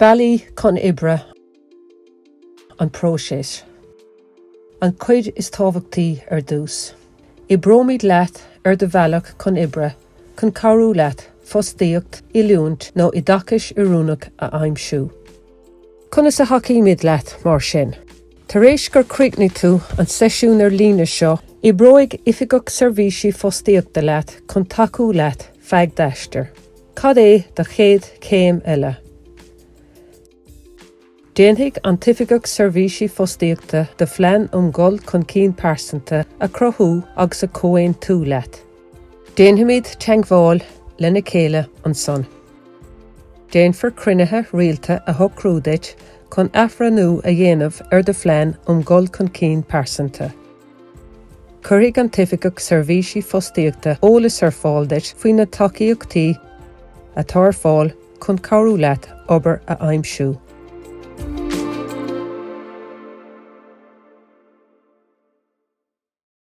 Bealaí chun oibre, an próiseas. An chuid is tábhachtaí ar dtús. Oibreoimid leat ar do bhealach chun oibre chun cabhrú leat fostaíocht, oiliúint nó oideachas oiriúnach a aimsiú. Conas a thacaímid leat mar sin? Tar éis gur chríochnaigh tú an seisiún ar líne seo, oibreoidh Oifigeach Seirbhísí Fostaíochta leat chun tacú leat feadh d'aistir. Cad é do chéad chéim eile? Déanfaidh an tOifigeach Seirbhísí Fostaíochta do phlean um dhul chun cinn pearsanta a chruthú agus a chomhaontú leat. Déanfaimid teagmháil lena chéile ansan. Déanfar cruinnithe rialta a shocrú duit chun athbhreithniú a dhéanamh ar do phlean um dhul chun cinn pearsanta. Cuirfidh an tOifigeach Seirbhísí Fostaíochta eolas ar fáil duit faoi na tacaíochtaí atá ar fáil chun cabhrú leat obair a aimsiú.